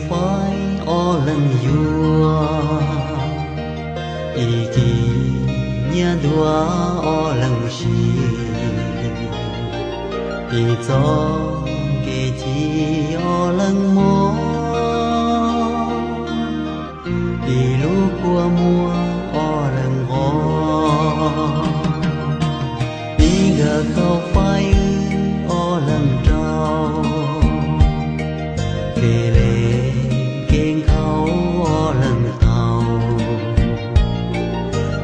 Faib ob leeg yuav, ib kis nyiaj ntuag ob leeg siv, ib txoj kev ci ob leeg mob, ib lub kua muag ob leeg nqos, ib nkawm khaub faib wb ob leeg rau, kev le kev nkhaus ob leeg tau,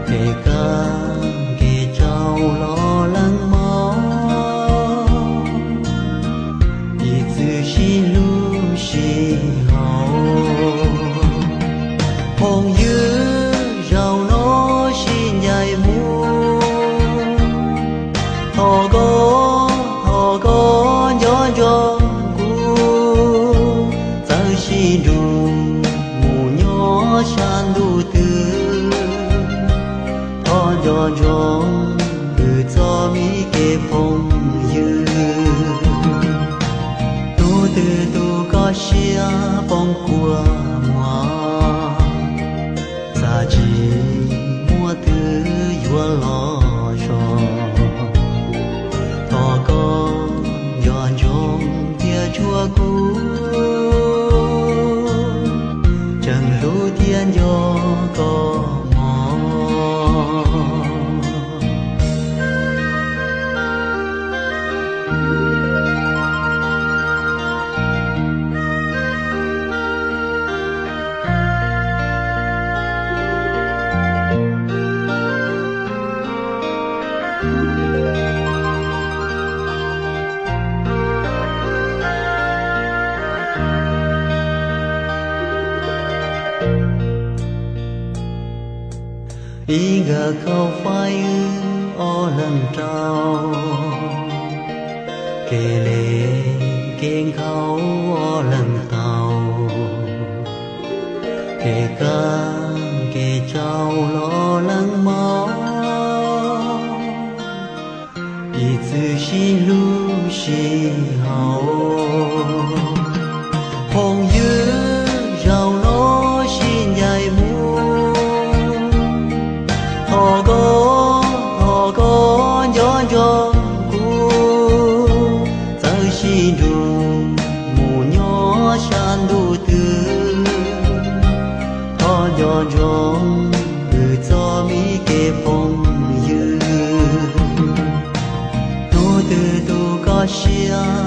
kev kaj kev tsau los leej mos, ib txwm sib hlub sib haum. Phooj ywg, zaum no sib ncaim mus, thov koj, thov koj nco ntsoov kuv, txawm sib nrug mus nyob sab ntuj twg, thov nco ntsoov wb txoj me kev phooj ywg. Hnub twg tus koj siab poob kua muag, txaj tsis muaj twg yuav los so, thov koj nco ntsoov thiab tshua kuv, tseem hlub thiab nco koj mog. Ib nkawm khaub faib wb ob leeg rau, kev le kev nkhaus ob leeg tau, kev kaj kev tsau los leej mos, ib txwm sib hlub sib haum. Phooj ywg, zaum no sib ncaim mus, thov koj, thov koj nco ntsoov kuv, txawm sib nrug mus nyob sab ntuj twg, thov nco ntsoov wb txoj me kev phooj ywg. Hnub twg tus koj siab